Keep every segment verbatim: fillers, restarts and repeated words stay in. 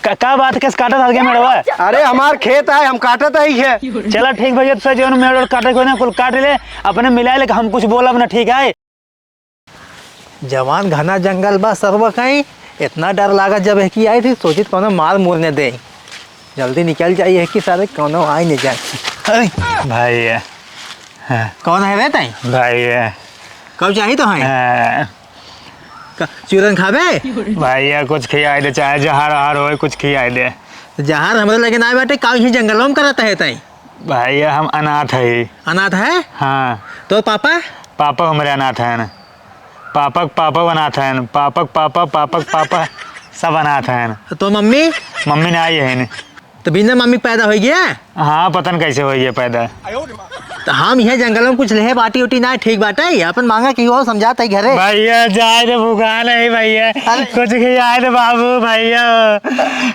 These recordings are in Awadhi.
का, का बात, कस काटत हस गे मेड़वा? अरे, हमार खेत है, हम काटत ही है। चला ठीक भैया, तो जौन मेड़ काटे को ना, कुल काट ले, अपने मिला ले, हम कुछ बोलब ना, ठीक है? जवान घना जंगल बा सरवा कहीं, इतना डर लागत जब एहकी आई थी, सोचित कौनो मार मूर ने दे। जल्दी निकल जाई एहकी सारे, कौनो आई ने जाए। अरे भैया। हाँ। कौन है रे तई? भैया। कब चाही तो है? हाँ। क-, चूरन खाबे? भैया कुछ खियाई दे, चाहे जहर अहर होए, कुछ खियाई दे। तो जहर हमरे लगे ना बाटे, का यही जंगलों में करत है तई? भैया हम अनाथ है। अनाथ है? हाँ। तो पापा? पापा हमरे अनाथ हैं। पापक पापा अनाथ हैं, पापक पापा, पापक पापा, सब अनाथ हैं। तो मम्मी? मम्मी ना आई है। तो बिना मम्मी पैदा होइ गया? हाँ, पता न कैसे होइ गया पैदा। तो हम यह जंगल में कुछ लेहे बाटी उटी ना ठीक बाटे, अपन मांगा कि वो समझाता है घरे। भैया, जाए दे, भूखा नहीं भैया, अरे। कुछ खियाए दे बाबू, भैया।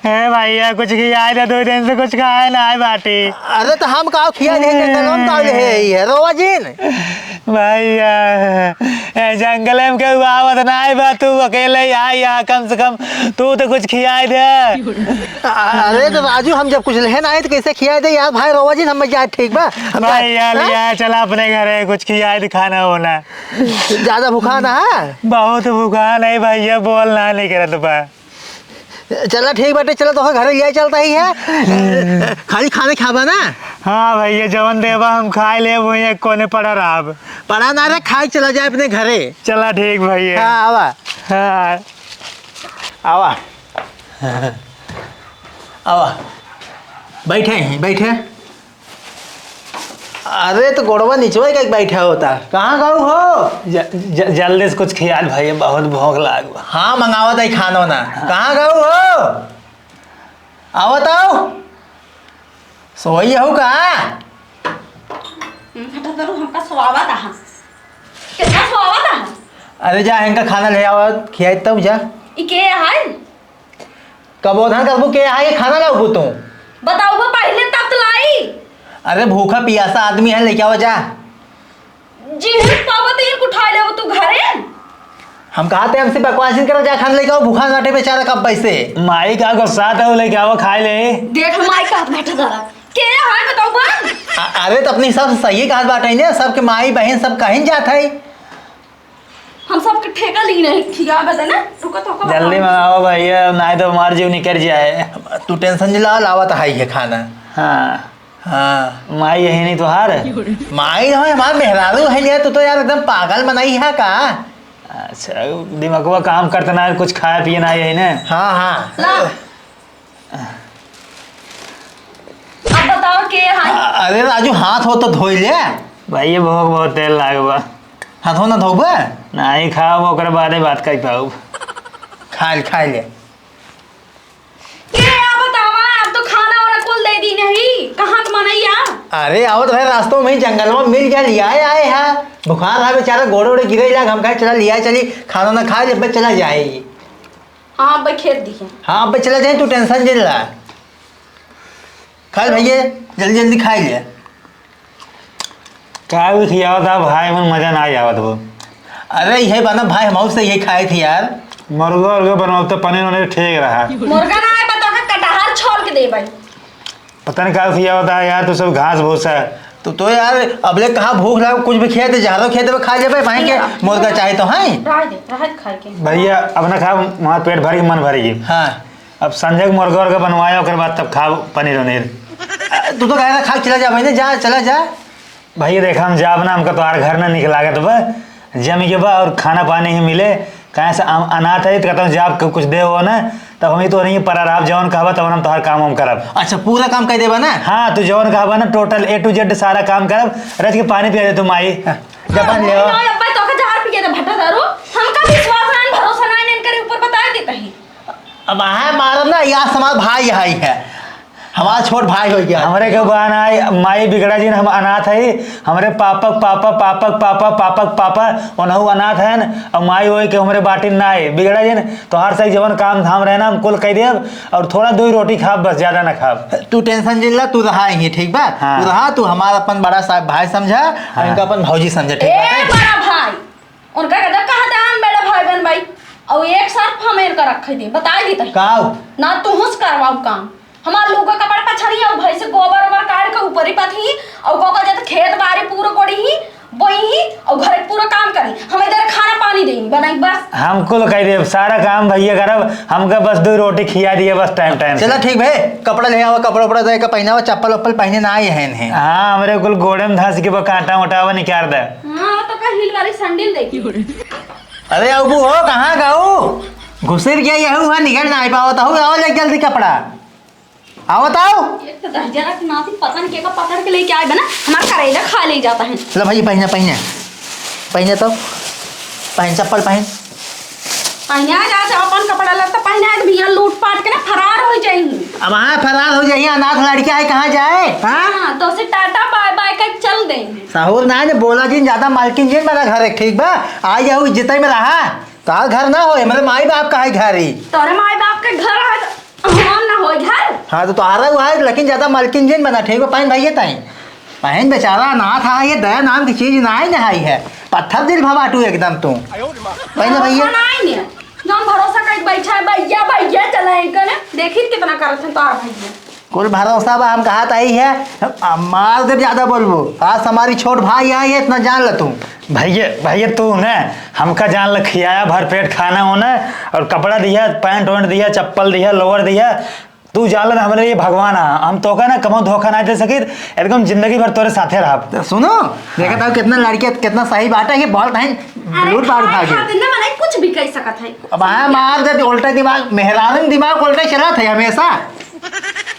हे भैया, कुछ खियाए दे, दो दिन से कुछ खाए ना है बाटी। अरे, तो हम का खिया दे, जंगल में का लेहे आई है, रोवा जिन। भैया, ए जंगल में केहू आवत नाई बा, तू अकेले ही आ यहाँ, कम से कम तू तो कुछ खियाए दे। अ-, अरे तो राजू, हम जब कुछ लेहे नाई तो कैसे खियाए दे यार? भाई रोवा जिन, हम जाए, ठीक बा? हम जाए, भैया, हाँ? लिया चला अपने घरे, कुछ खियाए दे, खाना होना। ज्यादा भूखा ना है? बहुत भूखा नहीं भैया, बोल ना नहीं करत बा। चला ठीक बाटे, चला तो घरे लिया चलता ही है। खाली खाने खाबा ना? हाँ भैया, जवन देबा हम खाए ले, वही एक कोने पड़ा रहब। पड़ा ना रे, खाए चला जाए अपने घरे। चला ठीक भैया। हाँ, आवा। हाँ। आवा। आवा। बैठे हैं, बैठे। अरे, तो गोड़वा निचवा के बैठा होता। कहाँ गऊ हो? ज-, ज-, जल्दी से कुछ खियाल भैया, बहुत भूख लाग बा। हाँ, मंगावत है खाना वाना। हाँ। कहाँ गऊ हो? आवत आओ। सोई हो का? हम्म, हटा करू, हमका सोआवत आहा। कितना सोआवत आहा? अरे, जा, इनका खाना ले आवा, खियाई तब जा। ई के है? कबो धान करबू के आए खाना लाऊ तू? बताऊ बा पहिले तब तो लाई। अरे भूखा पियासा आदमी है, लेके आवा जा। जी, पापा तो इनको उठा ले तू घरे। हम कहा थे हमसे बकवास नहीं करो, जा खाना लेके आओ, भूखा नाटे बेचारा कब पैसे। माई का गुस्सा था, लेके आवा खाए ले। देख माई का हाथ बैठा जरा। के है बताऊ बा? अ-, अरे तो अपनी सब सही कहा बात है ना, सबके माई बहन सब कहीं जात है। हम सबके ठेका ली नहीं, खिया बता ना, रुको तो, रुको, जल्दी बताओ। मंगाओ भैया, नहीं तो हमार जीव निकल जाए। तू tension नहीं ला, लावत है ये खाना। हाँ। हाँ। माई यही नहीं तोहार? माई ना, हमार मेहरारू है यार, तू तो यार एकदम पागल बनाई है का? अच्छा, दिमागवा काम करता ना, कुछ खाए पिए ना यही ने। हाँ, हाँ। ला। अब बताओ के है? अ-, अरे राजू, हाथ हो तो धोई ले। भाई, ये भोग बहुत तेल लाग बा। हाथ हो ना धोबे? नहीं खाओ, ओकरे बादे बात कर पाओ। खा ले, खा ले। के आ बतावा, अब तो खाना वाना कुल दे दी नहीं, कहाँ के मनैया? अरे आवत रहे रास्तों में ही जंगल में मिल गया, लिया आए, आए है। बुखार है बेचारा, गोड़े ओड़े गिरे लाग, हम कहे चला लिया चली, खाना ना खा ले, बस चला जाए। हाँ, अब खेत दिखे। हाँ, अब चला जाए, तू tension जिन ला। खा ले भैया, जल्दी जल्दी खा ले। का भी खियावत आ भाई, मन मजा ना आवत हो। अरे ये बना भाई, हम से ये खाए थे यार। मुर्गा उर्गा बनवाओ तो पनीर वनीर ठीक रहा। मुर्गा ना आए, बता के कटहर छोल के दे भाई। पता नहीं का खियावत आ यार, तू सब घास भूसा। तू तो यार अबले कहा भूख लगा, कुछ भी खिया दे, जहरो खिया दे, खा लेबे, भाई के मुर्गा चाहे तो है। रह दे, रह दे खाए के। भैया, अपना खा, हमार पेट भर के मन भर गई। हाँ। अब संजय के मुर्गा उर्गा बनवाया, ओकर बाद तब खाब पनीर उनीर। अ, तू तो कहे ना, खा के चला जा भाई, जा, चला जा। भैया, देखा, हम जाब ना, हमका तोहार घर ना निक लागत बा, जम के बा और खाना पानी ही मिले, काहे से हम अनाथ है, तो कहता हूँ, जाब के कुछ दे हो ना, तब हम ही तो नहीं परा रहब, जवन कहबा, तवन हम तोहार काम हम करब। अच्छा, पूरा काम कर देबा ना? हाँ, तू जवन कहबा ना, total A to Z सारा काम करब। रच के पानी पिया दे तू, माई। हाँ। जा पानी ले आओ। नहीं, अब्बा, तो का जहर पिए दे, भट्टा दारू। हमका विश्वास ना, भरोसा ना, इनकर ऊपर बता देता ही। अब आहे मारब ना, या हमार भाई है, है। हमार छोट भाई हो गया। हमरे के बा ना, माई बिगड़ा जिन, हम अनाथ है। हमरे पापक पापा, पापक पापा, पापक पापा, ओनहु अनाथ हैं। और माई होई के हमरे बाटिन ना है। बिगड़ा जिन, तोहार से जवन काम धाम रहे ना, हम कुल कह देब। और थोड़ा दो ही रोटी खाब, बस ज्यादा ना खाब। तू tension जिन ला, तू रहा ही, ठीक बा? हाँ। तू रहा, तू हमार अपन बड़ा साहब भाई समझा, और हाँ। इनका अपन भौजी समझा, ठीक ए, बा? बड़ा भाई, उनका के जब कहा था हम बड़ा भाई बन भाई, अउ एक सर्फ हम एनका रखे दी, बताइ दी तही। काउ? ना तुहूँ से करवाउ काम। हमार लूगा कपड़ा पछरी अउ भैंस गोबर ओबर काढ़ के ऊपरी पथी अउ को को जत खेत बारी पूरा कोड़ी ही, बोई ही अउ घर के पूरा काम करी। हम इधर खाना पानी देई, बनाई बस। हम कुल कइ देब, सारा काम भैया करब, हमका बस दुइ रोटी खिया दिया बस टाइम टाइम से। चला ठीक भे, कपड़ा ले आवा, कपड़ा उपड़ा दे के पहिनावा, चप्पल उप्पल पहिने ना आए हैं इन्हें। हाँ, हमरे कुल गोड़े में धस के बा, कांटा उटा बा निकाल दे। हाँ, तो का हील वाली सैंडल देखी। अरे अबू हो, कहाँ गऊ? घुसर गया यहू है, निकल ना पावत हूँ। आओ ले जल्दी कपड़ा, आवत आओ। एक तो दहिजरा के नाती पता नहीं केका पकड़ के लेके आए बना, हमार करेला खा ले जाता है। लो भाई, पहिना, पहिना, पहिना तो, पहिन चप्पल पहिन। पहिना जाते अपन कपड़ा लत्ता पहिना है, भैया लूट पाट के ना फरार हो जाएंगे। अब हाँ, फरार हो जाइए, अनाथ लड़किया है, कहाँ जाए? हाँ? हाँ, तो उसे टाटा बाय बाय कर चल देंगे। सहूर ना ने बोला जिन, ज्यादा मालकिन जिन बना घर, ठीक बा? आ जाऊ इज्जत में रहा, तो घर ना होए, मतलब माई बाप का है घर ही। तोरे माई बाप के घर है तो हमार ना होए घर। हाँ, तो तोहरा हुआ है, लेकिन ज्यादा मालकिन जिन बना, ठीक बा? पहन भैया ताई, पहन बेचारा अनाथ है, ये दया नाम की चीज ना है, ना है, पत्थर दिल भवाटू एकदम तू। पहन भैया। बनाई ने, जौन भरोसा कइके बैठा है, भैया, भैया चला है इनका ने। देखी कितना करत है तोहार भैया। कुल भरोसा बा, हम कहा तही है, आ, मार देब ज्यादा बोलबो। आज हमारी छोट भाई आई है, इतना जान ल तू। भैया, भैया तू ने हमका जान ल, खियाया भर पेट खाना होना और कपड़ा दिया, पैंट वैंट दिया, चप्पल दिया, लोअर दिया। तू जान ल ना हमरे लिए भगवान आ, हम तोका ना कबो धोखा ना दे सकित, एकदम जिंदगी भर तोरे साथे रहब। तो सुनो, देखा था कितना लड़के, कितना सही बात है, ये बहुत है, अरे लूट पाट खाए भागे। खातिर ना मने कुछ भी कह सकत है। अब हाँ, मार दे, उल्टा दिमाग, मेहरारू दिमाग उल्टा चलत है हमेशा।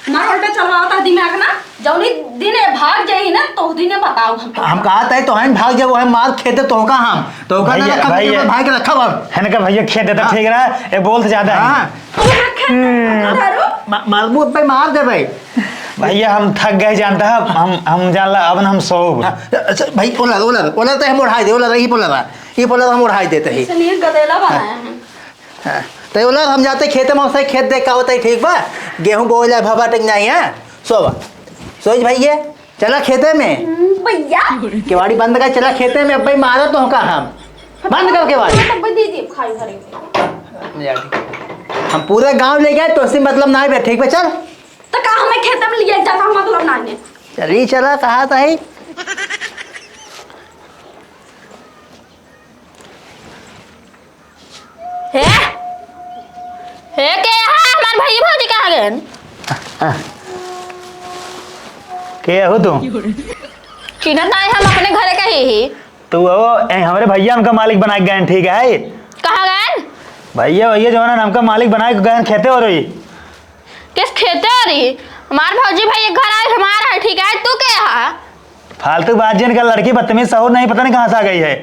मार उल्टा चलवावता दिमाग ना, जौनी दिन ये भाग जाई ना, तो दिने बताओ हमको। हम कहा तय तो हैं भाग जाओ, हम मार खेते तो का हम, तो का ना भैया, रखा, भैया। भाग के रखा अब। है ना का भैया खेते तो हाँ। ठीक रहा, ये बोलत ज्यादा है। हाँ। तू रखे हम्म। ना, धरो। मा-, मार मुंह पे मार दे भाई। भैया हम थक गए जानता है, हम, हम जान ला, अब ना हम सोब। हाँ, अच्छा, भाई ओला, ओला, ओला तो हम उठाई दे, ओला, ये बोला, ये बोला हम उठाई देते ही। इसलिए गदेला बनाया है। हाँ, तो बोला, हम जाते खेते में, उसे खेत देख का होता है, ठीक बा? गेहूं बोए जाए, भवा टिक नहीं है। सो बा। सोच भैया, चला खेते में। हम्म, भैया। केवाड़ी बंद कर, चला खेते में, अब भाई मारो तो का हम। बंद कर केवाड़ी। तब दे दे खाई भरे। हम पूरा गांव ले गए, तो उससे मतलब ना है, ठीक बा, चल। तो का हमें खेते में लिए जाता, मतलब ना है। चली चला, कहा था ही। हे? हे, के हा? हमार भई भौजी कहाँ गएन? के हो तू? चिन्हत नाहीं, हम अपने घरे के ही ही। तू हो, ए, हमरे भैया हमका मालिक बना के गएन, ठीक है? कहाँ गएन? भैया, भैया जौन हमका मालिक बना के गएन, खेते हो रही। किस खेते हो रही? हमार भौजी भाई एक घर आए, हमार है, ठीक है? तू के हा? फालतू बात जिन कर, लड़की बदतमीज, सहूर नहीं, पता नहीं कहाँ से आ गई है।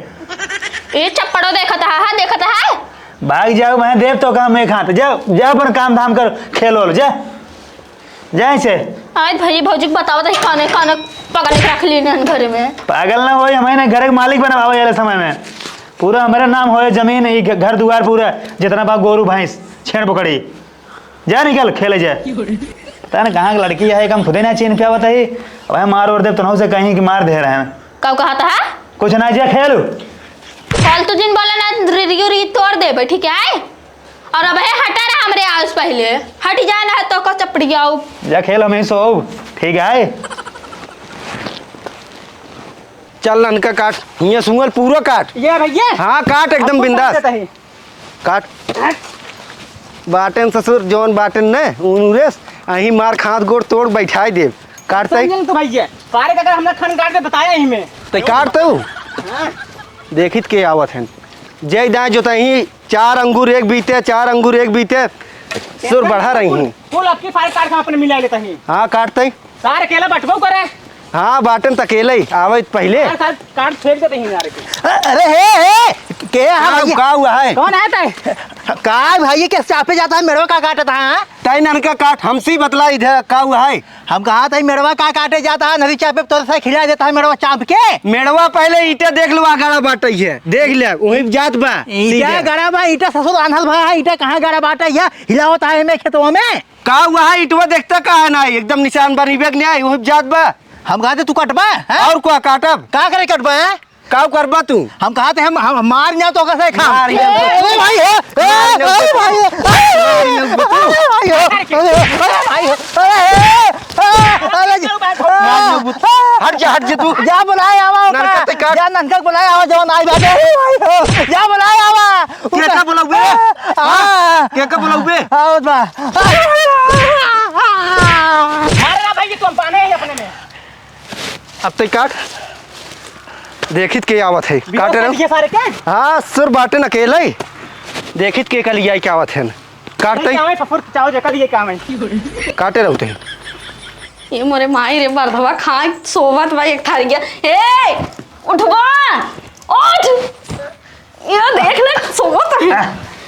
ये चप्पड़ो देखत हा, हा, देखत हा। भाग जाओ, मैं देव तो काम एक हाथ, जाओ, जाओ अपन काम धाम कर, खेलो लो, जा, जा इसे। आज भाई भौजी को बताओ तो काने, काने पकड़ के रख ली इन्हन घरे में। पागल ना होए, हमें ना घर के मालिक बनावे वाले समय में। पूरा हमारा नाम होए जमीन, ई घ-, घर दुआर पूरा, जितना बा गोरू भैंस, छेड़ पकड़ी। जा निकल, खेले जा। पता न कहाँ के लड़की है, हम खुदे ना चीन पे आवत है। वह मार और देव, तनहु से कहीं कि मार दे रहे हैं। कब कहा था? कुछ ना, जा खेल। फालतू जिन बोला ना, रि-, रि-, रि-, तोड़ देबे, ठीक है? और अब है हटा रहा हमरे आस पहले। हट जा ना तो को चपड़ियाऊ। जा खेल, हमें सो, ठीक है? चल ननका काट, हियाँ सुअर पूरा काट। ये भैया। हाँ, काट एकदम आपको बिंदास। काट देता है। काट। बाटेन ससुर, जौन बाटेन न, उनुरेस, अहीं मार खात गोड़ तोड़ बैठाई देब। काट तई। समझल तो भैया, पारे का अगर हमरा खन काट के बताया ही में। तई काट तू। हाँ। देखित के आवत हन। जय दाएं जोतही, चार अंगूर एक बीते, चार अंगूर एक बीते, सुर बढ़ा रही हैं। फूल आपकी फाड़ काट के अपने मिला लेता ही। हाँ, काट तई। सार अकेला बटबो करे। हाँ, बाटन त अकेले ही, आवे त पहिले। हाँ, सार काट फेंक देते ही यार के। अ-, अरे हे, हे, के है का, भैया? का हुआ है? कौन है तय? का भाई, के चापे जाता है, मेड़वा का काटत है, हाँ? तय ननका काट, हमसे ही बतला इधर, का हुआ है? हम कहा था, मेड़वा का काटे जाता है, नदी चापे तोरे से खिला देता है, मेड़वा चाप के। मेड़वा पहले ईंटे देख लो, आ गड़ा बाटे है, देख ले, वही जात बा। ईंटा सीधे। गड़ा बा, ईंटा ससुर आन्हल भा है, ईंटा कहाँ गड़ा बाटे है, हिलावत है में खेतवा में। का हुआ है, इटवा देखता का है ना, एकदम निशान बनी बेग नहीं आई, वही जात बा। हम कहा थे तू कटबा, हैं? और का काटब? का करे कटबा, हैं? का करबा तू? हम कहा थे, हम, हम मार ना तो कैसे खा? मार ना। ए, ए, भाई, ए, ए, मार ना ए, तो। भाई, ए, ए, भाई, ए, ए, भाई, ए, ए, भाई, ए, ए, ए, ए, ए, मार ना तो। हट जा, हट जा तू। जा बुलाए आवा ओका। ननका ते काट। जा ननका बुलाए आवा, जवन आई बाटे। ए, भाई, ए, जा बुलाए आवा। केका बुलाउबे? आ। केका बुलाउबे? आओ बा। मार ना भाई, तुम पाने ही अपने में। अब तै काट। देखित के आवत है। बिना काटे रहो। काट के सारे के? हाँ, सुर बाटे न अकेले। देखित के कल आई के आवत है। काट तै। क्या है, फफुर चाहो जे कल ये काम है। काटे रहो तै। ये मोरे माई रे, बरधवा खाए सोवत बा एक थारी गया। ए, उठबा, उठ। ये देख ले, सोवत है। आ,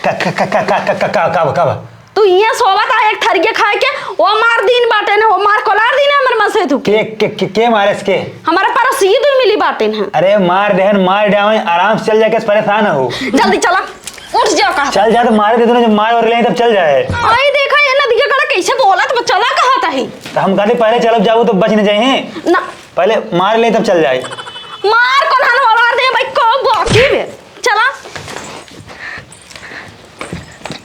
का, का, का, का, का, का, का, का, का, का? तू इहाँ सोवत आ एक थरिया खाए के, वो मार दीन बाटे न, वो मार कोलार दीन है हमर मन से तू। के, के, के, के मारे इसके? हमारा पड़ोसी दुई मिली बाटे न। अरे मार देहन, मार डावे, आराम से चल जाके, परेशान हो। जल्दी चला, उठ जाओ कहा। चल जा तो मारे दे दो ना, जब मार और ले तब चल जाए। आई देखा ये नदिया कड़ा कैसे बोलत बा, चला कहा ताही। तो हम कहते पहले चलब जाबो तो बच न जाए। ना। पहले मार ले तब चल जाए। मार कौन हन वाला दे भाई, को बाकी में। चला।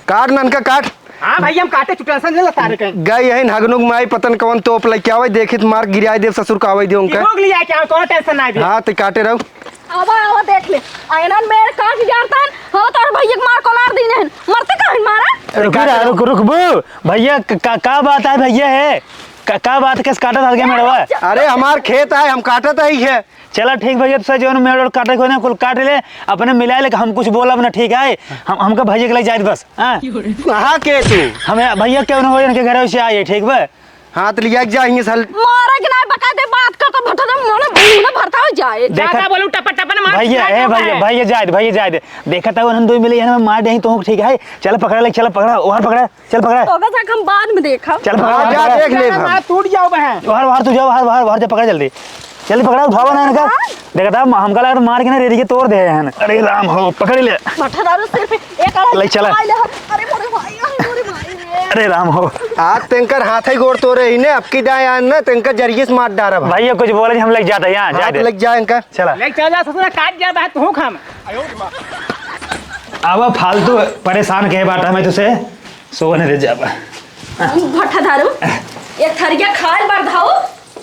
काट ननका काट। हाँ भाई, हम काटे, तू tension ले ला सारे के। गई है हगनुक माई, पतन कवन तोप लेके आवे, देखित मार गिराई देव ससुर का आवे दे उनका। रोक लिया क्या, कोनो tension ना भी। हाँ, तो काटे रहो। आवा, आवा, देख ले। आयनन मेर काट जाता है, हम तोर भैया के मार कोलार दीन है। मरते काहे मारा? रुक, रुक, रुक, रुकबू। भैया, क-, का, का बात है भैया है? का, का बात, कैसे काटत हस गया मेड़वा? अरे, हमार खेत है, हम काटत ही है। चला ठीक भैया, तुसे जौन मेड़ ओड़ काटे को ना, कुल काट ले, अपने मिला ले, हम कुछ बोलब ना, ठीक है? हम, हमका भैया के लग जाए बस, हाँ? कहाँ के तू? हमें भैया क्यों ना हो, इनके घर से आए, ठीक बा? हाँ, तो लिया के जा, हियाँ से हल- मारे के ना बका दे, बात कर तो भट्टा दे, मोने भून भरता हो जाए। देखा- ज्यादा बोलू, टपा टपा ना मार, भैया, ए भैया, भैया, जाए दे, भैया, जाए दे। देखा था, उन्हन दो मिले, यहाँ मार दे, तो ठीक है? चल पकड़ा ले, चल पकड़ा, वहाँ पकड़ा। चल पकड़ा। तो बस हम बाद में देखब। चल पकड़ा, हाँ, वहाँ जा पकड़ा। देख ले हम। टूट जाओ बहन। बाहर, बाहर तू जाओ, बाहर, बाहर, बाहर जा, पकड़ा जल्दी। जल्दी पकड़ा, उठावा ना इनका। हाँ? देखा था, हमका लगा मार के ना रेडी के तोड़ दे हैं। अरे राम हो, पकड़ ले। भट्टा दारू सिर्फ एक आला ले चला। आइले हन। अरे मोरे भाई, अरे मोरे भाई रे। अरे राम हो। आज तेंकर हाथ ही गोड़ तोड़े ही ने, अब की दाएं आन ना, तेंकर जरिए से मार डारा भाई। भैया कुछ बोले नहीं, हम लग जाते हैं यहाँ, हाँ, जा दे। लग जा इनका। चला। ले चला ससुरा, काट जाता है तू खाम। आवा फालतू परेशान के बात हमें तुसे। सोने दे जाबा। भट्टा दारू, एक थरिया खाल बरधाऊ,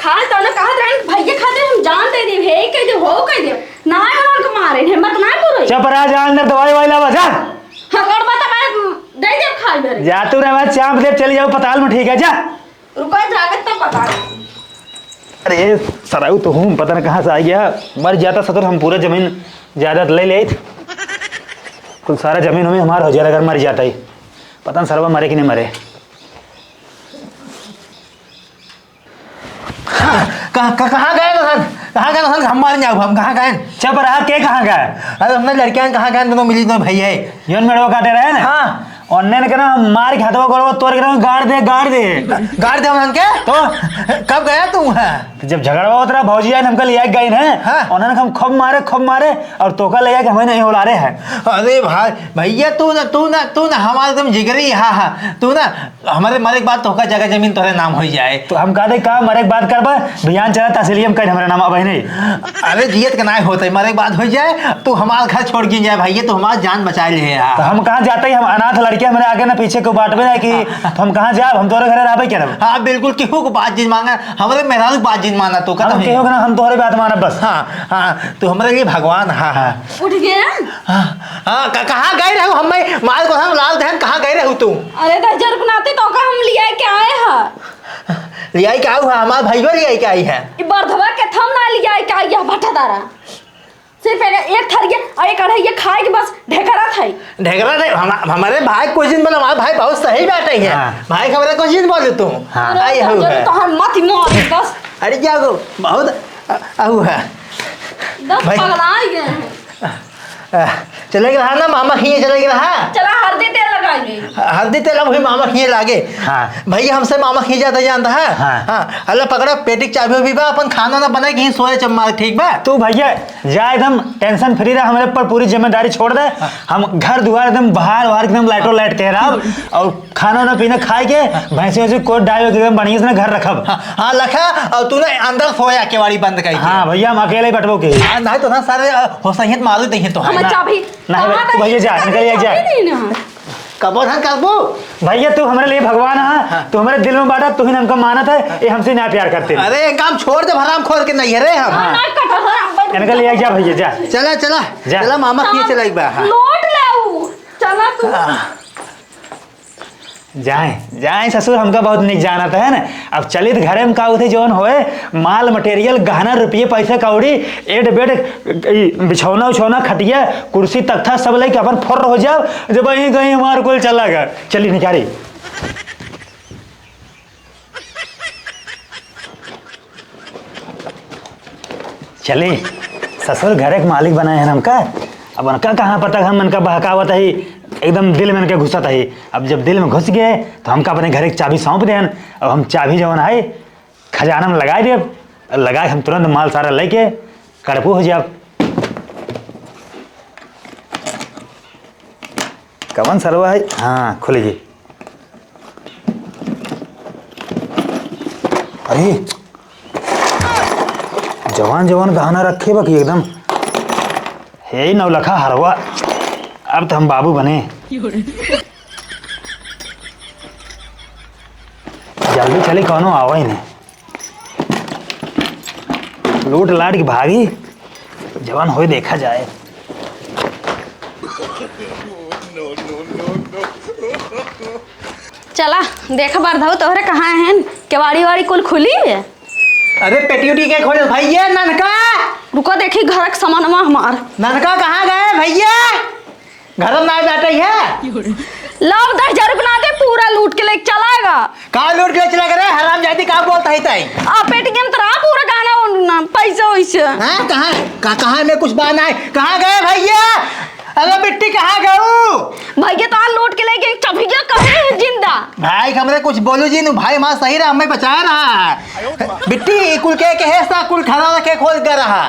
खाल तो ना कहत रहन, भैया खातिर हम जान दे देब, हे कह देब, हो कह देब। ना है उनके मारे, हिम्मत ना करो। चुप रहा, जा अंदर दवाई वाई लावा, जा। हाँ, और बता, मैं दे देब खाल भरे। जा तू रे, मैं चाप दे, चली जाओ पताल में, ठीक है, जा। रुको, जाके तब पता। अरे सराऊ तो हूँ, पता न कहाँ से आ गया। मर जाता ससुर, हम पूरा जमीन जायदाद ले लेत। कुल सारा जमीन हमें हमार हो जाए अगर मर जाता ही। पता न सरवा मरे कि नहीं मरे। कहाँ, कहाँ, कहाँ गए नसन? कहाँ गए नसन? हम मार जाओ, हम कहाँ गए? चुप रहा, के कहाँ गए? अरे हमने लड़कियाँ कहाँ गए? दोनों मिली, दोनों भैया है। जौन मेड़वा काटे रहे ना? हाँ। उन्ने ने कहना, मार के हथवा गोड़वा तोड़ के ना, गाड़ दे, गाड़ दे। गाड़ दे उन्हन के? तो? कब गया तू वहाँ? तो जब झगड़वा होत रहा, भौजी आइन हमका लिया के गइन है। हाँ। उन्हन हम खूब मारे, खूब मारे, और तोका ले जाके हमें नहीं उलारे है। अरे भाई, भैया तू ना, तू ना, तू ना हमारे एकदम जिगरी, हाँ, हाँ। तू ना, हमारे मरे के बाद तोका जगह जमीन तोरे नाम हो जाए। तो हम कहा दे का मरे के बाद करबा, बयान चला तहसीलिया में कर हमारे नाम अब नहीं। अरे जियत के नाय होते, मरे के बाद हो जाए, तू हमार घर छोड़ के जाए भैया, तू हमार जान बचा ले यार। तो हम कहाँ जाते ही, हम अनाथ लड़के, हमारे आगे ना पीछे कोई बाट में ना कि तो हम कहाँ जाब, हम तोरे घरे रहबे करब। हाँ बिल्कुल, केहू को बात जिन मांगा, हमारे मेहरारू को बात जिन माना तो हम कहते केहू के ना, हम तोहरे बात मानब बस। हाँ, हाँ, तू हमारे लिए भगवान, हाँ, हाँ। उठ गया? हाँ, हाँ, क-, कहाँ गए रहू? हम मैं माल को हम लाल दहन, कहाँ गए रहू तू? अरे दहिजर के नाते तो का हम लिया के आए हा। लिया के आऊ हा, हमार भइयो लिया के आई है। ई बरधवा के थम ना लिया के आई है भट्टादारा। सिर्फ एक, एक थरिया और एक अढ़ैया खाए के बस ढेकरा था। ढेकरा नहीं, हम, हमारे भाई कुछ दिन बोला, हमारे भाई बहुत सही बात है। हाँ। भाई खबर कुछ दिन बोले तू। हाँ। अरे आई हूँ दहिजर है। तो हम मत मार बस। अरे क्या गो, बहुत अ-, अहू है। दस भाई। पगला ही गए हैं। आ, चले गए रहा ना, मामा खिए चले गए रहा। चला हल्दी तेल लगा ले। हल्दी तेल अब वही मामा खिए लागे। हाँ। भैया हमसे मामा खिए ज्यादा जानता है। हाँ। हाँ, अल्लाह पकड़ा, पेटी के चाबी भी बा, अपन खाना ना बनाए, कहीं सोए चम्मा, ठीक बा? तू भैया जा, एकदम tension free रह, हमारे ऊपर पूरी जिम्मेदारी छोड़ दे। हाँ। हम घर दुआर एकदम बाहर, बाहर एकदम लाइटों लाइट के रहा, और खाना ना पीना खाए के, भैंसी वैंसी को डाल के एकदम बढ़िया से ना घर रखब। हाँ, हाँ, लखा, और तू ना अंदर सोया, केवाड़ी बंद करके। हाँ भैया, हम अकेले ही बटबो के। हाँ, नहीं तो ना सारे, अ, हो सही है, मालूम नहीं है तो। हम ना, चाबी नहीं, कहाँ तू भैया गई? जा, निकल जा, जा। चाबी नहीं ना। कबो धन करबू? भैया, तू हमरे लिए भगवान है, हाँ। तू हमरे दिल में बाटा, तू ही हमका मानत है, ये हमसे ना प्यार करते। अरे, एक काम छोड़ दे, हराम खोर के नहीं है रे हम। हाँ। इनका ले जा भैया, जा। चला, चला, जा। चला, मामा किए चला एक बार, हाँ। नोट ले आऊ, चला तू। हाँ। जाए, जाए ससुर, हमका बहुत निक जानत है ना। अब चलित घरे में का होते, जौन होए, माल मटेरियल, गहना, रुपये, पैसे, कौड़ी, एड बेड, ई बिछौना उछौना, खटिया, कुर्सी, तख्ता सब लेके अपन फुर्र हो जाओ। जब यहीं कहीं हमार कुल चला गया, चली निकारी। चली, ससुर घरे के मालिक बनाए हैं हमका। अब उनका कहाँ पता, हम उनका बहकावत ही, एकदम दिल में उनके घुसत ही। अब जब दिल में घुस गए, तो हमका अपने घरे के चाबी सौंप देन। अब हम चाबी जवन है, खजाना में लगाए देब। लगाए हम तुरंत माल सारा लेके कड़पू हो जाब। कवन सरवा है? हाँ, खुल गई। अरे, जवान जवान गहना रखे बा कि एकदम। हे नौलखा हरवा, अब तो हम बाबू बने। जल्दी चली, कौनो आवा ही नहीं। लूट लाट के भागी, जवान होए देखा जाए। चला, देखा बरधऊ तोहरे कहाँ हैं, केवाड़ी वाड़ी कुल खुली है? अरे पेटी उटी के खोल भैया, ननका। रुको, देखी घर के सामानवा हमार। ननका कहाँ गए भैया? घर में ना बैठे है। लाओ, दस हजार रुपया ना दे, पूरा लूट के लेके चला गा। का लूट के चला गए रे? हरामजादी का बोलता है तई? आ, पेटी के अंदर आ, पूरा गहना उन्ना, पैसा वैसे। हाँ, कहाँ, का, कहाँ में कुछ बा ना है? कहाँ गए भैया? अरे बिट्टी कहाँ गऊ? भैया तो लूट के लेके चबिया कहे है जिंदा। भाई हमरे कुछ बोलू जी नु, भाई हमारा सही रहा, हमें बचाया रहा है। बिट्टी कुल के, के है सा कुल खाना रखे खोल कर रहा।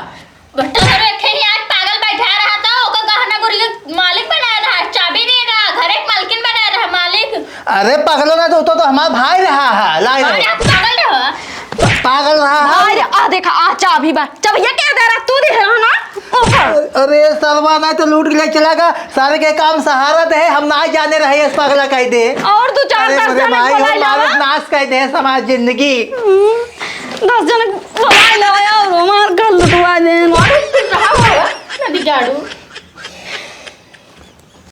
तो रखे ही आज पागल बैठा रहा था, ओकर गहना गुरी के मालिक बनाया रहा, चाबी दिए रहा, घरे के मालकिन बनाया रहा मालिक। अरे पागलो ना तो, तो, तो हमारा भाई रहा है, लाई अरे रहे। आप पागल रहो। पागल रहा है। अरे आ देखा, आ चाबी बा, चाबिया के दे रहा, तू दे रहा ना, ओकर। अरे सरवा ना तो लूट के ले चला गा, सारे के काम सहारा दे, हम ना जाने रहे इस पागला कह दे। और दू चार अरे दस मेरे जने भाई, बोला हम लावा। भारत नाश कह दे समाज जिंदगी। हम्म, दस जने बोला लावा और हमार घर लुटवा दे। अरे तू रहा हो, नदी झाड़ू।